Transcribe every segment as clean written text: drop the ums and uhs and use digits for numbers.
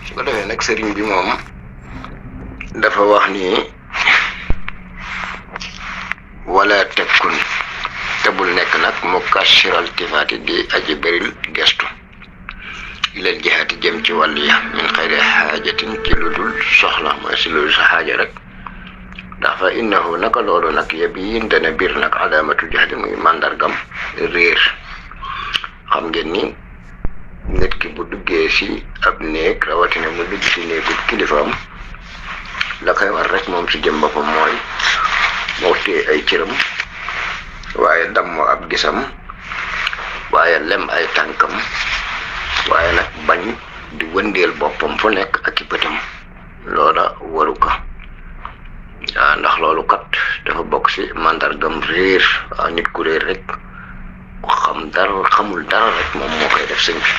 su ko defee nag sëriñ bi moom dafa wax ni wala tekkun te bul nekk nag mu kashiral tifaati di aji bëril gestu ilal jihaati jëm ci wàll ya min xayri xaajatin ci lu dul soxla mooy si lu sa xaaja rek ndax fa innahu naka loolu nag yabiin dana biir nag alaamatu jahli muy màndargam réer xam ngeen ni nit ki bu duggee si ab néeg rawatina mu dugg si néegu kilifaam la koy war rek moom si jëm boppam mooy moo téye ay cëram waaye damm ab gisam waaye lem ay tànkam waaye nag bañ di wëndeel boppam fu nekk ak i bëtam loola waru ko waaw ndax loolu kat dafa bokk si màndargam réer waaw nit ku réer rek xam dara xamul dara rek moom moo koy def sëñ bi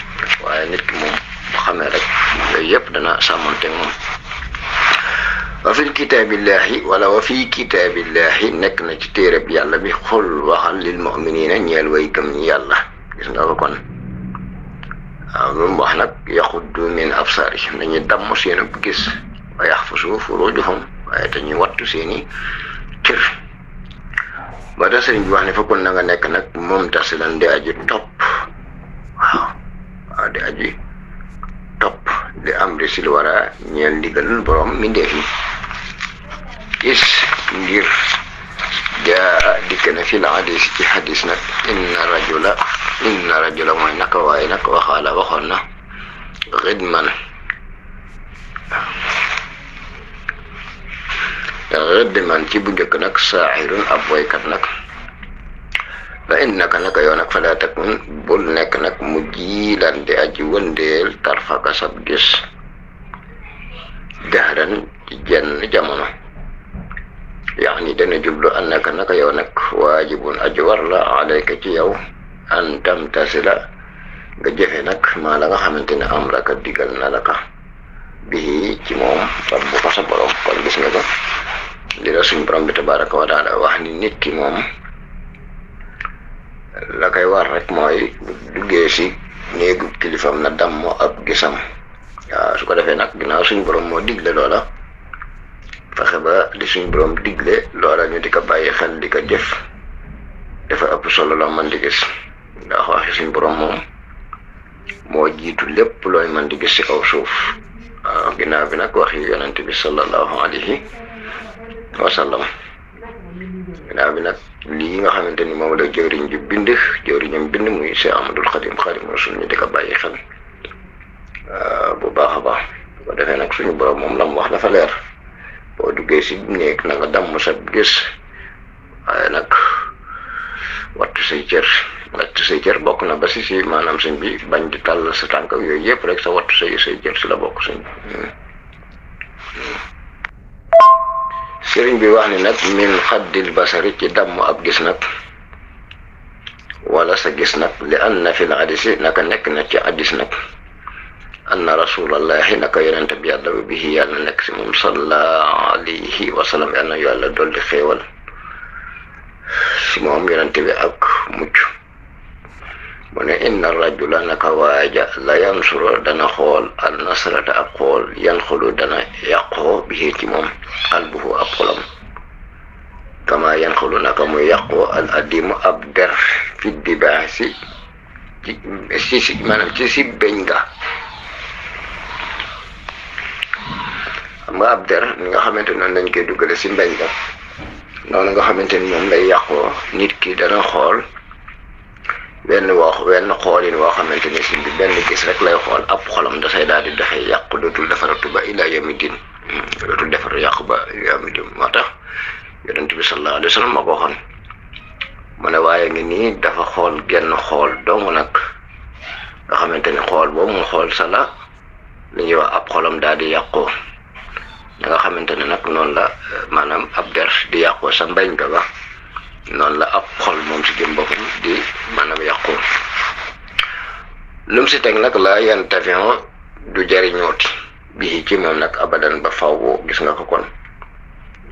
waaye nit ki moom bu xamee rek yooyu yëpp dana sàmmanteeg moom wa fi kitaabillahi wala wa fi kitaabillahi nekk na ci téereb yàlla bi xul waxal lil mu'minina ñeel way gëm ñi yàlla gis nga ko kon waaw lu mu wax nag yaxuddu min absaari nañu damm seen ab gis wa yaxfasu furuujahum waaye te ñuy wattu seeni cër ba tax sëriñ bi wax ne fokkul na nga nekk nag moom tasilan di aji topp waaw di aji topp di amri sil wara ñeel ndigal borom mindee fi is ngir jaa dikk na fi la hadis ci hadis nag inna rajula mooy naka waaye nag waxoon na xidman xidman ci bu njëkk nag saaxirun ab boykat nag fa innaka naka yow nag falaa takun bul nekk nag mu jiilan di aji wëndeel tarfaka sab gis dahran ci jenn jamono yaani dana jublu annaka naka yow nag waajibun aji war la alayka ci yow an tamtasila nga jëfe nag maa la nga xamante ne am raka digal na la ka bii ci moom rabbu ko sa borom kon gis nga ko li la suñ borom bi tabaraka wa taala wax ni nit ki moom la koy war rek mooy duggee si néegu kilifam na damm ab gisam waaw su ko defee nag ginnaaw suñ borom moo digle loola fexe ba li suñ borom digle loola ñu di ko bàyyi xel di ko jëf dafa ëpp solo la man di gis ndax waxi suñ borom moom moo jiitu lépp looy man di gis si kaw suuf waaw ginnaaw bi nag waxi yonent bi sallallahu alayhi wa sallam ginnaaw bi nag lii nga xamante ni moom la jëwriñam bind muy Cheikh Ahmadul Xadim Rasul ñu di ko bàyyi xel bu baax a baax bu ko defee nag suñu borom moom la mu wax dafa leer boo duggee si néeg na nga damm sa gis waaye nag wattu say cër bokk na ba si maanaam sëñ bi bañ di tàll sa tànk yooyu yëpp rek sa wattu say cër si la bokk sëñ bi sëriñ bi wax ni nag min xaddil basari ci damm ab gis nag wala sa gis nag li anna fil hadisi naka nekk na ci hadis nag anna rasulallahi naka yonent bi yàlla bihi yàlla nekk si moom sallallahu alayhi wa sallam yàlla na yàlla dolli xéewal si moom yonent bi ak mucc mu ne inna rajula naka waaja la yansuro dana xool al nasrata ab xool yan xolu dana yàqoo bihi ci moom albuhu ab xolam kama yan xolu naka muy yàqoo al adimu ab der fit bi baax si maanaam ci beñ ga xam nga ab der ni nga xamante noonu lañ koy duggale si mbeñ ga noonu nga xamante ni moom lay yàqoo nit ki dana xool wenn xoolin woo xamante ni si bi benn gis rek lay xool ab xolam dafay daal di dafay yàqu dootul defaratu ba ila yawmi din dootul defaru yàqu ba ila yawmi din moo tax yonent bi sallallahu alayhi wa sallam moo ko waxoon mu ne waaye ngi nii dafa xool genn xool dong nag nga xamante ni xool boobu mu xool sa la li ñuy wax ab xolam daal di yàqoo da nga xamante ne nag noonu la maanaam ab der di yàqoo sa mbañ ga ba noonu la ab xol moom si jëm boppam di maanaam yàqu lu mu si teg nag la yantafion du jariñooti bi ci moom nag abadan ba fawwoo gis nga ko kon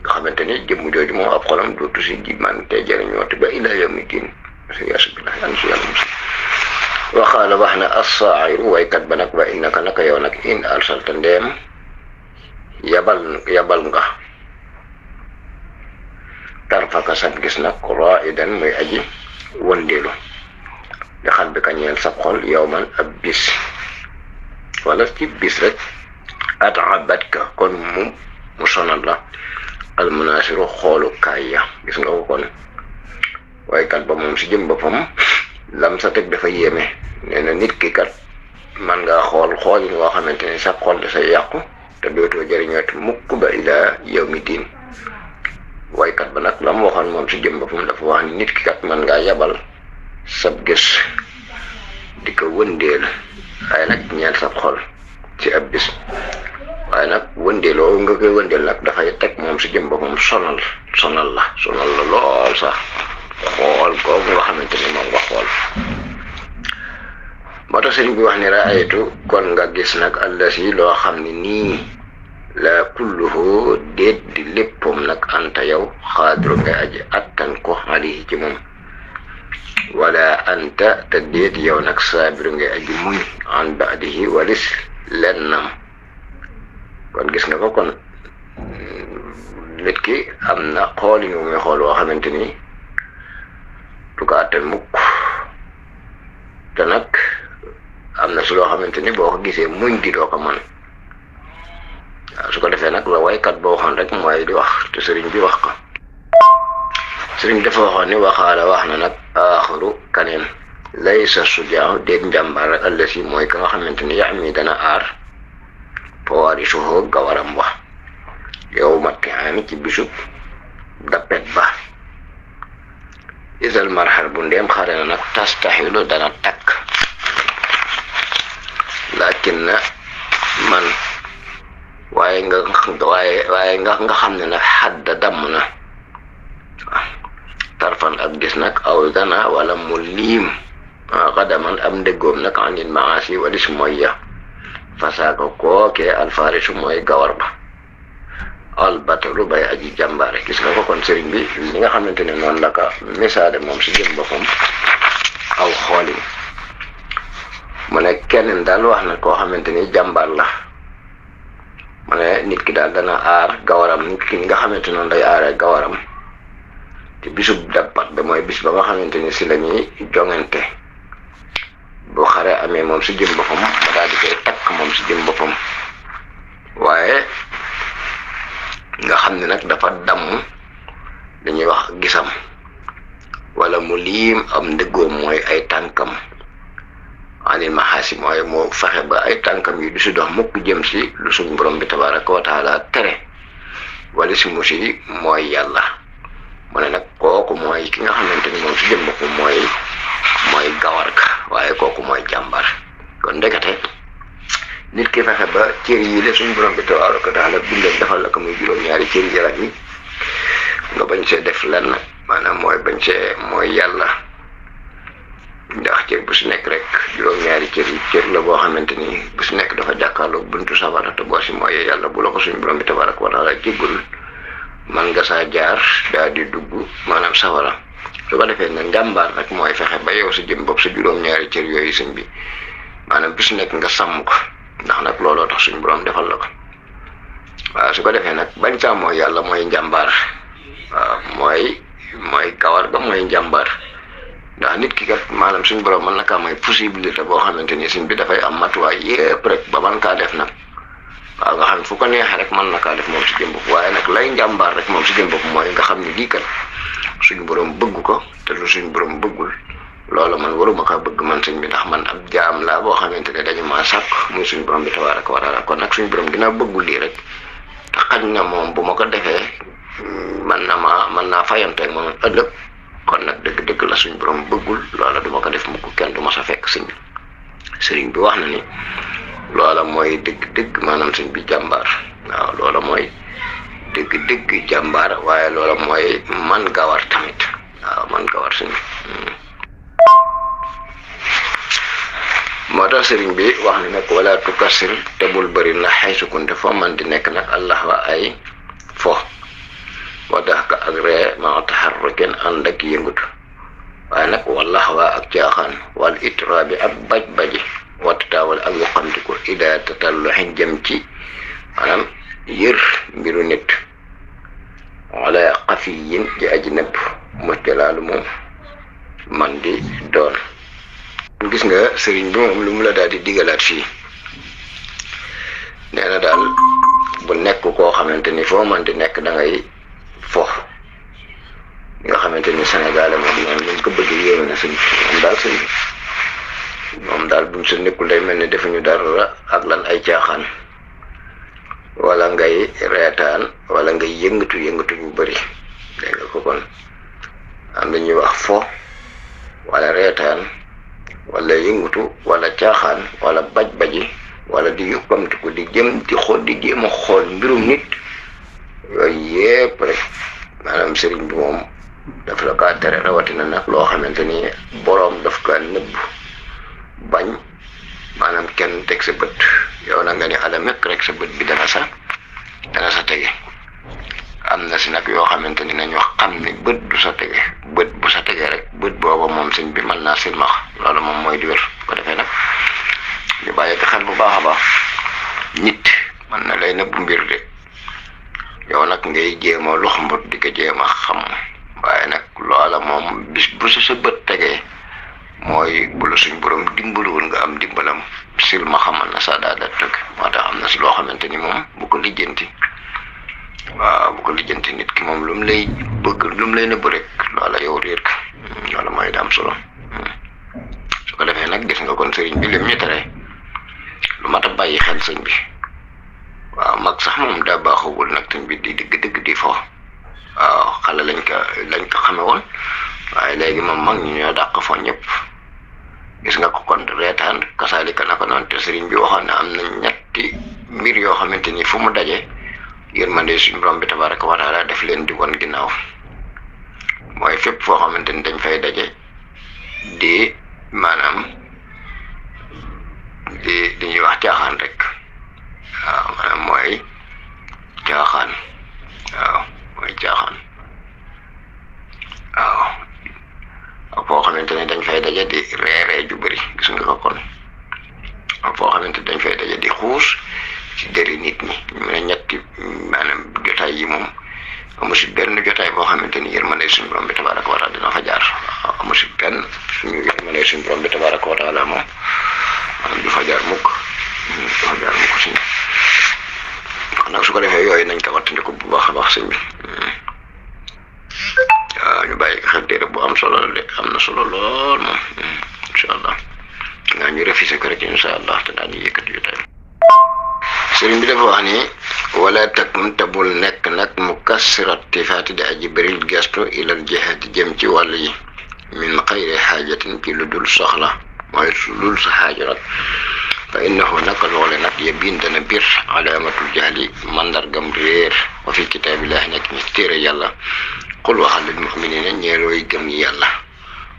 nga xamante ni jëmm jooju moom ab xolam dootu si ji man te jariñooti ba ila yawmi diin yasubillah an su yàlla musi waxaala wax na as-saa'iru waykat ba nag wa innaka naka yow nag in arsalta ndeem yabal nga tarfaka sab gis nag raidan muy aji wëndeelu di xal bi ka ñeel sab xol yow man ab bis wala ci bis rek at'abatka kon mu sonal la almunasiru xoolu kaay ya gis nga ko kon waykat ba moom si jëm boppam lam sa teg dafa yéeme nee na nit ki kat man ngaa xool yi nga xamante ni sab xol da say yàqu te dootoo jëriñooti mukk ba ila yawmi diin waykat ba nag la mu waxoon moom si jëm boppam dafa wax ni nit ki kat man ngaa yabal sab gis di ko wëndeel waaye nag ñeel sab xol ci ab bis waaye nag wëndeeloo nga koy wëndeel nag dafay teg moom si jëm boppam sonal la lool sax xool googu nga xamante ni moom nga xool moo tax sëriñ bi wax ni raaytu kon nga gis nag allasi loo xam ne nii la kulluhu déet di léppam nag anta yow xaadiru nga aji attan ko alihi ci moom wala anta te déet yow nag saabiru nga aji muñ an baadihi walis lennam kon gis nga ko kon nit ki am na xool yi muy xool woo xamante ni du ko attan mukk te nag am na su loo xamante ni boo ko gisee muñ di doo ko man waaw su ko defee nag la waykat boo waxoon rek mooy di wax te sëriñ bi wax ko sëriñ dafa waxoon ni waxaala wax na nag aaxaru kaneen laysa sujaahu déet njàmbaar rek allasi mooy ka nga xamante ni yax mi dana aar fawaarisuhu gawaram wax yow matti ami ci bisub dappet ba isal marxal bu ndeem xare na nag tastaxilu dana takk lakin na man waaye nga xam ne nag xadda damm na tarfan ak gis nag aw dana wala mu liim xadaman am ndéggoom nag anil maasi walis mooy ya fasaaka kookee alfarisu mooy gawar ba albatalu bay aji jàmbaare gis nga ko kon sëriñ bi li nga xamante ne noonu la ka misaale moom si jëm boppam aw xoolin mu ne kenn daal wax na koo xamante ni jàmbaar la mu ne nit ki daal dana aar gawaram nit ki nga xamante noonu day aaree gawaram te bisub dappat ba mooy bis ba nga xamante ni si la ñuy jongante bu xare amee moom si jëm boppam ba daal di koy takk moom si jëm boppam waaye nga xam ne nag dafa damm dañuy wax gisam wala mu liim am ndëggoom mooy ay tànkam anil maxaasi mooy moo fexe ba ay tànkam yi du si dox mukk jëm si lu suñ borom bi tabaraka wa taala tere wala si musi mooy yàlla mu ne nag kooku mooy ki nga xamante ni moom si jëm boppam mooy gawar ka waaye kooku mooy jàmbar kon ndekete nit ki fexe ba cër yi la suñ borom bi tabaraka wa taala bindal defal la ko muy juróom-ñaari cër yaram yi nga bañ see def lenn maanaam mooy bañ see mooy yàlla ndax cër bu si nekk rek juróom-ñaari cër la boo xamante ni bu si nekk dafa jàkkaarloo buntu safara te boo si mooyee yàlla bu la ko suñ borom bi tabaraka wa taala jéggul man nga saa jaar daal di dugg maanaam safara su ko defee nag njàmbaar nag mooy fexe ba yow sa jëm bopp sa juróom-ñaari cër yooyu sëñ bi maanaam bu si nekk nga sàmm ko ndax nag looloo tax suñ borom defal la ko waaw su ko defee nag bañ saa mooy yàlla mooy njàmbaar waaw mooy gawar ga mooy njàmbaar ndax nit ki kat maanaam suñ borom mën na kaa may possibilité boo xamante ni suñ bi dafay am matuwaay yépp rek ba man kaa def nag waaw nga xam ne fu ko neexee rek mën na kaa def moom si jëm bopp waaye nag lay njàmbaar rek moom si jëm bopp mooy nga xam ne lii kat suñ borom bëgg ko te lu suñ borom bëggul loolu man waruma kaa bëgg man sëñ bi ndax man ab jaam laa boo xamante ne dañu maa sàkk muy suñ borom bi tabaaraka wa taala kon nag suñ borom ginnaaw bëggul lii rek te xañ na moom bu ma ko defee mën naa fayanteeg moom ëllëg kon nag dëgg-dëgg la suñ borom bëggul loola duma ko def mukk kenn du ma sa fekk sëñ bi sëriñ bi wax na ni loola mooy dëgg-dëgg maanaam sëñ bi jàmbaar waaw loola mooy dëgg-dëgg jàmbaar waaye loola mooy man gawar tamit waaw man gawar sëñ bi moo tax sëriñ bi wax ni nag wala tukassir te bul bëri na xaysu kunte foo man di nekk nag allah wa ay fo wa daxka ak ree ma taxarrukin ànd ak yëngutu waaye nag wallah waa ak caaxaan wal itraabi ak baj-baji wattataawal ak yoxamtiko ida tatalluxin jëm ci maanaam yër mbiru nit wala xafiyin ji aji nëbb musjalaalu moom man di doon gis nga sëriñ bi moom lu mu la daal di digalaat fii nee na daal bu nekk koo xamante ni foo man di nekk da ngay fo nga xamante ni Sénégal moom noonu luñ ko bëgg yéeme na sëñ moom daal buñ sa nekkul day mel ni defuñu dara ak lan ay caaxaan wala ngay reetaan wala ngay yëngatu yu bëri dégg nga ko kon am na ñuy wax fo wala reetaan wala yëngatu wala caaxaan wala baj-baji wala di yokkamtiku di jëm di xool di jéem a xool mbirum nit yooyu yépp rek maanaam sëriñ bi moom daf la kaa tere rawatina nag loo xamante ni boroom daf kaa nëbb bañ maanaam kenn teg sa bët yow na nga ni ala mekk rek sa bët bi dana sa tege am na si nag yoo xamante ni nañu xam ni bët du sa tege bët bu sa tege rek bët booba moom sëñ bi mën naa silmax loolu moom mooy di wér ko defee nag ñu bàyyi ko xel bu baax a baax nit mën na lay nëbb mbir de yow nag ngay jéem a lox mbut di ko jéem a xam waaye nag loola moom bis bu sa bët tegee mooy bu la suñ borom dimbaluwul nga am dimbalam silma xamal na sa daal da tëgg moo tax am na si loo xamante ni moom bu ko lijjanti waaw bu ko lijjanti nit ki moom lu mu lay bëgg lu mu lay nëbb rek loola yow réer ka loola mooy da am solo su ko defee nag gis nga kon sëriñ bi lim ñu tere lu mat a bàyyi xel sëñ bi waaw mag sax moom daa baaxawul nag sëñ bi di dëgg di fo waaw xale lañ ko xame woon waaye léegi moom mag ñi ñoo dàq fo ñëpp gis nga ko kon reetaan kasaalika naka noonu te sëriñ bi waxoon na am na ñetti mbir yoo xamante ni fu mu daje yërmande suñu borom bi tabaraka wa taala def leen di won ginnaaw mooy fépp foo xamante ni dañ fay daje di maanaam di ñuy wax caaxaan rek waaw maanaam mooy caaxaan waaw ak foo xamante ne dañ fay daje di reeree ju bëri gis nga ko kon ak foo xamante dañ fay daje di xuus ci dëri nit ñi ñu mën a ñetti maanaam jotaay yi moom amu si benn jotaay boo xamante ni yërmande suñu borom bi tabaraka wa taala dina fa jaar waaw amu si benn suñu yërmande suñu borom bi tabaraka wa taala moom du fa jaar mukk si kon nag su ko defee yooyu nañ ko wattandiku bu baax a baax sëñ bi waaw ñu bàyyi xel téere bu am solo la de am na solo lool moom incha allah nga ñu refisé ko rek incha allah te daañu yëkkati jotaay sëriñ bi dafa wax ni wala takun tabul nekk nag mukassirat tifaati di aji bëril gestu ilal jihaati jëm ci wàll yi min xayri xaajatin ci lu dul soxla mooy lu dul sa xaajo nag fa innahu naka loole nag yabin dana bir alaamatul jahli mandargam réer wa fi kitaabillahi nekk ni téere yàlla xul waxal lil muminina ñeelooy gëm yàlla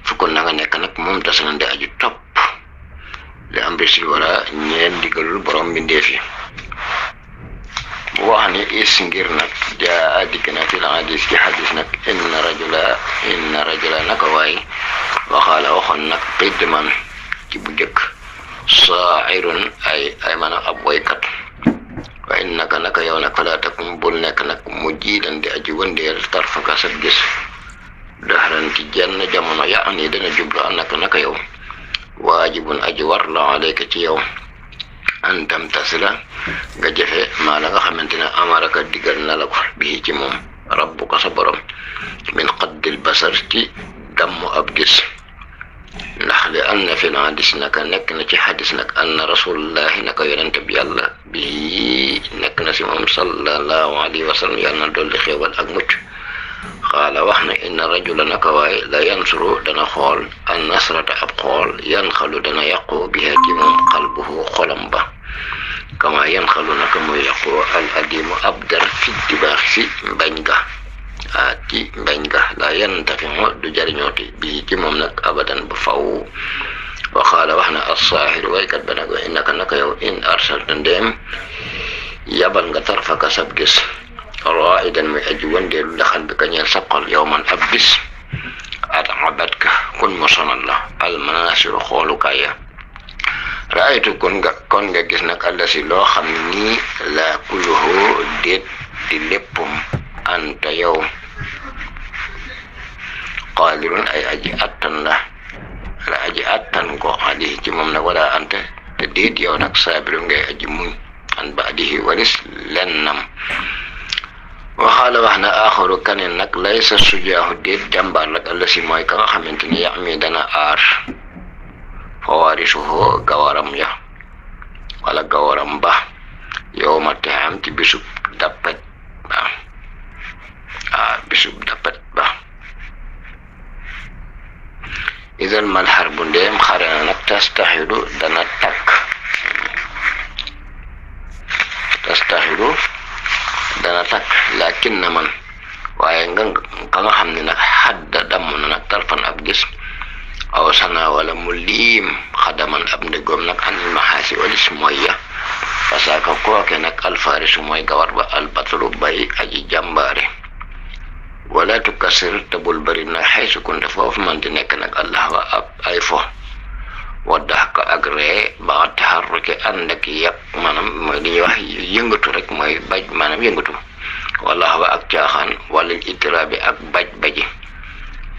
fu kon na nga nekk nag moom tasanan di aju topp li am risil wala ñeel digalul borom mbindeef yi wax ni is ngir nag jaa dikk na fi la hadis ci hadis nag inna rajula naka waay waxaala waxoon nag xidman ci bu njëkk saairun ay maanaam ab woykat wa innaka naka yow nag falaa takum bul nekk nag mu jiilan di aji wëndeel tarfaka sab gis daxaran ci jenn jamono yaani dana jublu annaka naka yow waajibun aji war la alayka ci yow an tamtasila nga jëfe maa la nga xamante ne amaraka digal na la ko bii ci moom rabbuka sa borom min qaddil basar ci damm ab gis ndax li am na fi l hadis naka nekk na ci hadis nag anna rasulullahi naka yonente bi yàlla bi nekk na si moom sallallahu alayhi wa sallam yàlla na dolli xéewal ak mucc xaala wax na inna rajula naka waaye la yansuru dana xool an nasrata ab xool yan xalu dana yàqu biha ci moom xalbuhu xolam ba kama yan xalu naka muy yàqu al adimu ab dar fi dibaax si mbañ ga ci mbañ ga la yan tafi du jariñooti bi ci moom nag abadan ba faw wa qaala wax na as-saahiru waykat ba nag innaka naka yow in arsalta ndéem yabal nga tarfaka sab gis raidan muy aji wandeelu daxal bi ka ñeel sab xol yow man ab bis atabatka kun mu sonal la almanasiru xoolukaay ya raaytu kon nga gis nag allasi loo xam ni la kulluhu déet di léppum anta yow qaadirun ay aji attan la aji attan ko alihi ci moom nag wala anta te déet yow nag saabiru ngay aji muñ an baadihi walis lennam waxaala wax na aaxaru kaneen nag laysa sujaahu déet jàmbaar nag allasi mooy ka nga xamante ni yax mi dana aar fawarisuhu gawaram ya wala gawaram ba yow ma texam ci bisub dappet ba bisub dappet ba idal mal xar bu ndeem xare na nag tastaxidu dana takk lakin na man waaye ka nga xam ne nag xadda damm na nag tarfan ab gis aw sana wala mu liim xadaman ab ndëggoom nag anil maxaasi walis mooy ya parce que kooke nag alfarisu mooy gawar ba albatru bay aji jàmbaare wala tukasir te bul bëri nag xaysu kunte foofu man di nekk nag allah wa ab ay fo waddax ko ak ree ba taxarruke ànd ak yàq maanaam mooy li ñuy wax yëngatu rek mooy baj maanaam yëngatu wala wa ak caaxaan wala itiraabi ak baji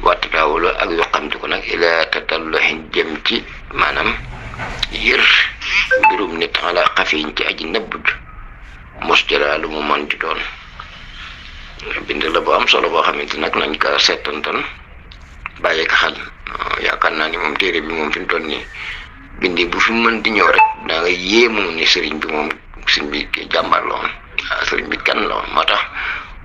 wattatawulu ak yoqamti ko nag ila tatalluhin jëm ci maanaam yër mbirum nit ala xafiñ ci aji nëbbut musjala lu mu mën di doon bind la bu am solo boo xamante nag nañ ko seetantan bàyyi ko xel yaakaar naa ni moom téere bi moom fi mu toll nii bindi bu fi mën di ñëw rek da nga yéemu ni sëriñ bi moom sëriñ bi jàmbar la woon sëriñ bi kan la woon moo tax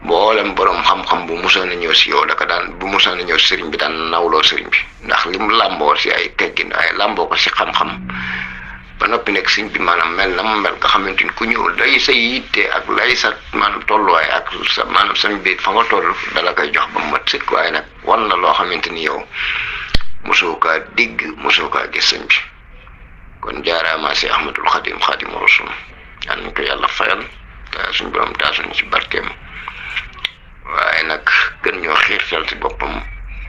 mboolem borom xam-xam bu musoon a ñëw si yow daka daan bu musoon a ñëw si sëriñ bi daan nawloo sëriñ bi ndax li mu làmboo si ay teggin ay làmboo ko si xam-xam ba noppi nekk sëriñ bi maanaam mel na mu mel nga xamante ni ku ñëw lay sa yitte ak lay sa maanaam tolluwaay ak sa maanaam sëriñ bi fa nga toll dala koy jox ba mu mat sëkk waaye nag wan na loo xamante ni yow mosoo kaa digg mosoo kaa gis sëñ bi kon jaaraama si Ahmadul Xadim Xaadimu Rasul yal nañ ko yàlla fayal te suñ borom taasuñ ci barkeem waaye nag gën ñoo xiirtal ci boppam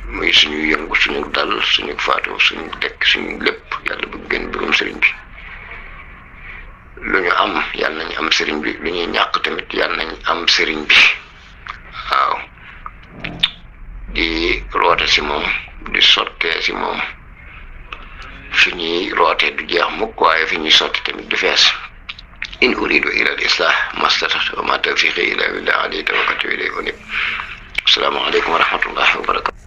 muy suñu yëngu suñu dal suñu faatu suñu dekk suñu lépp yàlla bu gën birum sëriñ bi lu ñu am yàlla nañ am sëriñ bi lu ñuy ñàkk tamit yàlla nañ am sëriñ bi waaw di roote si moom di sottee si moom fi ñuy rootee du jeex mukk waaye fi ñuy sotti tamit du fees in uridu ila al islah mastata'tu wa ma tawfiqi illa billah alayhi tawakkaltu wa ilayhi unib assalaamu aleykum wa rahmatullahi wa barakatu